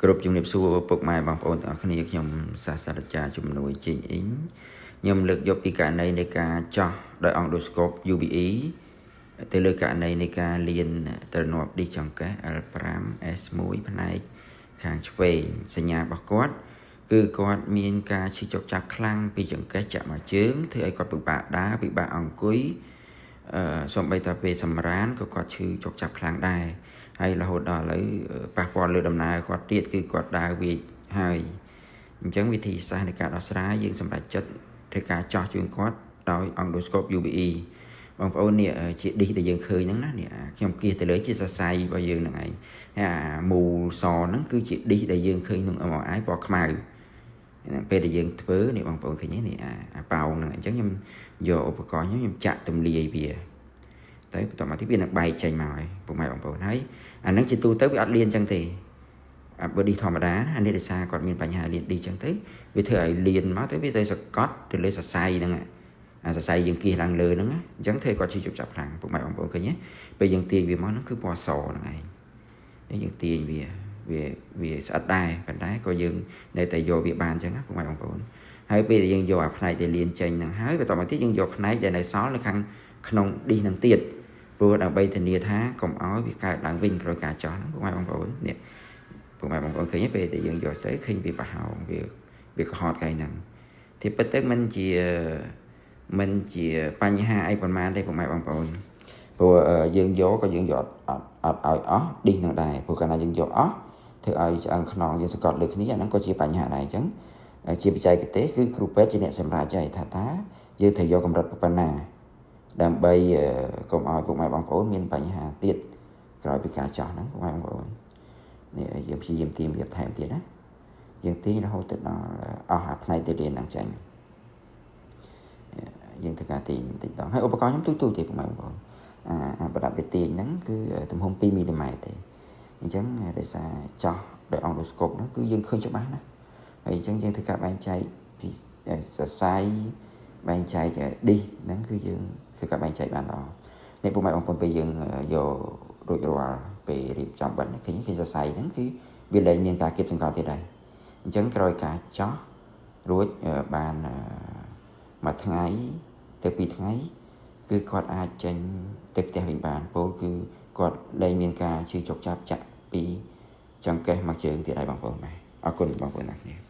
គ្រប់ជំរាបសួរពុកម៉ែបងប្អូនទាំងអស់គ្នាខ្ញុំសាស្ត្រាចារ្យជំនួយជេងអ៊ីងខ្ញុំលើកយកពីករណីនៃការចោះដោយអង់ដូស្កូប UBE ទៅលើករណីនៃការលៀនទ្រនាប់ឌីសចង្កេះ L5 S1 ផ្នែកខាងឆ្វេងសញ្ញារបស់គាត់គឺគាត់មានការឈឺចុកចាប់ខ្លាំងពីចង្កេះចាក់មកជើងធ្វើឲ្យគាត់ពិបាកដើរពិបាកអង្គុយអឺសូម្បីតែពេលសម្រានក៏គាត់ឈឺចុកចាប់ខ្លាំងដែរហើយរហូតដល់ឥឡូវប៉ះពាល់លើដំណើរគាត់ទៀតគឺគាត់ដើរវាចហើយអញ្ចឹងវិធីសាស្ត្រនៃការដោះស្រាយយើងសម្រេចចិត្តធ្វើការចោះជូនគាត់ដោយអង់ដូស្កូប UBE បងប្អូននេះជាឌីសដែលយើងឃើញហ្នឹងណានេះខ្ញុំគៀសទៅលើជាសរសៃរបស់យើងហ្នឹងឯងហើយអាមូលសហ្នឹងគឺជាឌីសដែលយើងឃើញក្នុង MRI ពណ៌ខ្មៅហ្នឹងពេលដែលយើងធ្វើនេះបងប្អូនឃើញនេះអាប៉ោងហ្នឹងអញ្ចឹងខ្ញុំយកឧបករណ៍ខ្ញុំចាក់ទម្លាយវាទៅបន្តមកទៀតវានឹងបែកចេញមកហើយពុកម៉ែបងប្អូនហើយអាហ្នឹងជាទូទៅវាអត់លៀនអញ្ចឹងទេអាបើឌីសធម្មតាអានេះដោយសារគាត់មានបញ្ហាលៀនឌីសអញ្ចឹងទៅវាធ្វើឲ្យលៀនមកទៅវាទៅសកត់ទៅលើសរសៃហ្នឹងអាសរសៃយើងគៀសឡើងលើហ្នឹងអញ្ចឹងធ្វើគាត់ឈឺជប់ចាប់ខ្លាំងពុកម៉ែបងប្អូនឃើញទេពេលយើងទាញវាមកហ្នឹងគឺពណ៌សហ្នឹងឯងយើងទាញវាវាវាស្អិតដែរប៉ុន្តែក៏យើងនៅតែយកវាបានអញ្ចឹងណាពុកម៉ែបងប្អូនហើយពេលដែលយើងយកអាផ្នែកដែលលៀនចេញហ្នឹងហើយបន្តមកទៀតយើងយកផ្នែកដែលនៅសល់នៅខាងក្នុងឌីសហ្នឹងទៀតព្រោះដើម្បីធានាថាកុំឲ្យវាកើតឡើងវិញក្រោយការចោះហ្នឹងពុកម៉ែបងប្អូននេះពុកម៉ែបងប្អូនឃើញទេពេលដែលយើងយកទៅឃើញវាប្រហោងវាវាក្រហត់កន្លែងហ្នឹងទីពិតទៅមិនជាបញ្ហាអីប៉ុន្មានទេពុកម៉ែបងប្អូនព្រោះយើងយកក៏យើងយកអត់អត់ឲ្យអស់ឌីសហ្នឹងដែរព្រោះកាលណាយើងយកអស់ធ្វើឲ្យឆ្អឹងខ្នងយើងសង្កត់លើគ្នាអាហ្នឹងក៏ជាបញ្ហាដែរអញ្ចឹងជាបច្ចេកទេសគឺគ្រូពេទ្យជាអ្នកសម្រេចហើយថាតើយើងត្រូវយកកម្រិតប៉ុណ្ណាដើម្បីកុំឲ្យពុកម៉ែបងប្អូនមានបញ្ហាទៀតក្រោយពីការចោះហ្នឹងពុកម៉ែបងប្អូននេះយើងព្យាយាមទាញវាថែមទៀតណាយើងទាញរហូតទៅដល់អស់អាផ្នែកទៅរៀនហ្នឹងចេញយើងធ្វើការទាញបន្តិចម្ដងហើយឧបករណ៍ខ្ញុំទូចទូចទេពុកម៉ែបងប្អូនអាប្រដាប់វាទាញហ្នឹងគឺទំហំ2មីលីម៉ែត្រទេអញ្ចឹងដោយសារចោះដោយអង់ដូស្កូបហ្នឹងគឺយើងឃើញច្បាស់ណាស់ហើយអញ្ចឹងយើងធ្វើការបែងចែកពីសរសៃបែងចែកឌីសហ្នឹងគឺយើងធ្វើការបែងចែកបានល្អនេះពុកម៉ែបងប្អូនពេលយើងយករួចរាល់ពេលរៀបចំបិណ្ឌឃើញគេសរសៃហ្នឹងគឺវាលែងមានការគៀបសង្កត់ទៀតដែរអញ្ចឹងក្រោយការចោះរួចបានមួយថ្ងៃទៅពីរថ្ងៃគឺគាត់អាចចេញទៅផ្ទះវិញបានពោលគឺគាត់លែងមានការឈឺចុកចាប់ចាក់ពីចង្កេះមកជើងទៀតហើយបងប្អូនបាទអរគុណបងប្អូនណាស់គ្នា។